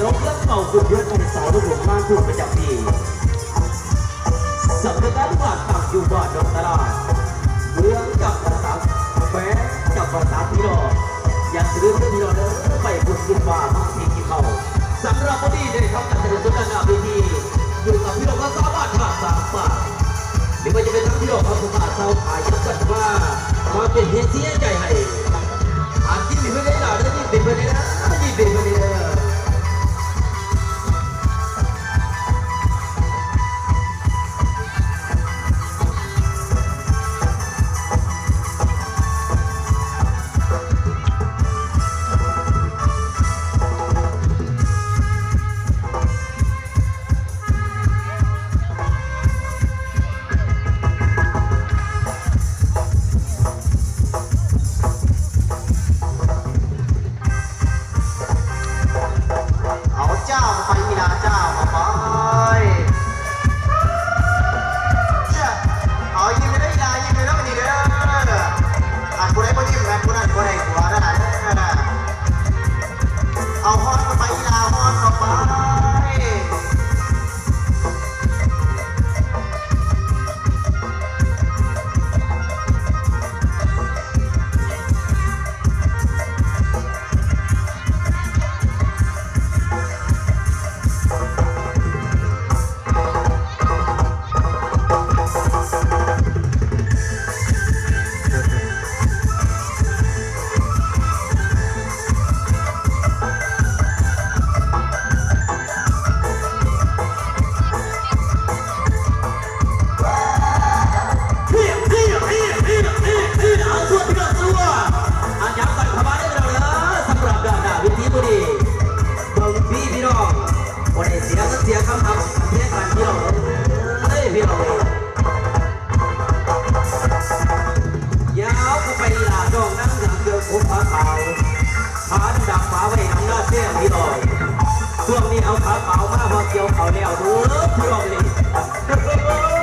ເຈົ້າເຮືອນເກົ່າຂຶ້ນເຮືອນໃໝ່ ສາວລູກຫຼວງມາຂຶ້ນປະຈຳທີ່ ສຳນັກງານບ້ານຕັ້ງຢູ່ບ້ານດອນຕະລາດ ເມືອງຈຳປາສັກ ແຂວງຈຳປາສັກ ພີ່ນ້ອງ. ຢ່າລືມເດີພີ່ນ້ອງເດີ ໄປບຸນກິນປາ ມາກິນເຂົ້າ. ສຳລັບມື້ນີ້ໄດ້ທຳການສະແດງສົດດ້ານໜ້າເວທີ ຢູ່ກັບພີ່ນ້ອງກໍສາມາດພາກສາມປາກ ຫຼືວ່າຈະເປັນທັງພີ່ນ້ອງເຮົາຜູ້ຄ້າຊາວຂາຍ ຍັບກັນມາ ມາເປັນແຮງເຊຍໃຈໃຫ້. ອາ ຍິນດີເພິ່ນໄດ້ຫຼາຍເດີ ຍິນດີເພິ່ນໄດ້ຫຼາຍ ຍິນດີເພິ່ນໄດ້ຫຼາຍ. ເອົາຈ້າວເຂົ້າໄປ ອີ່ຫຼ້າຈ້າວເຂົ້າໄປ. ເຈົ້າ ເອົາ ຍິ້ມເດີອີ່ຫຼ້າ ຍິ້ມເດີບາດນີ້ເດີ. ອັນຜູ້ໃດບໍ່ຍິ້ມ ອັນຜູ້ນັ້ນບໍ່ໄດ້ຜົວເດີຫຼ້າເດີ. ເອົາ ຮອນເຂົ້າໄປ ອີ່ຫຼ້າ ຮອນເຂົ້າໄປ. ເອີ ເອີ ເອີ ເອີ ເອີ ເອີ ເອົາ ຊວນພີ່ນ້ອງຊວນ ອາ ຍັບກັນເຂົ້າມາເດີພີ່ນ້ອງເດີ. ສຳລັບດ້ານໜ້າເວທີມື້ນີ້ ເບິ່ງຟຣີພີ່ນ້ອງ ບໍ່ໄດ້ເສຍເງິນເສຍຄຳ ທຳເພງກັນພີ່ນ້ອງເອີຍ ພີ່ນ້ອງເອີຍ. ຍາວເຂົ້າໄປອີ່ຫຼ້າ ນ້ອງນາງນາງເກີບຜົມຜາຂາວ ຜາດຳປະໄວ້ນຳໜ້າແຊງພີ່ນ້ອງ. ຊ່ວງນີ້ເອົາຜາຂາວມາ ເພາະກ່ຽວເຂົ້າແລ້ວເດີພີ່ນ້ອງເອີຍ.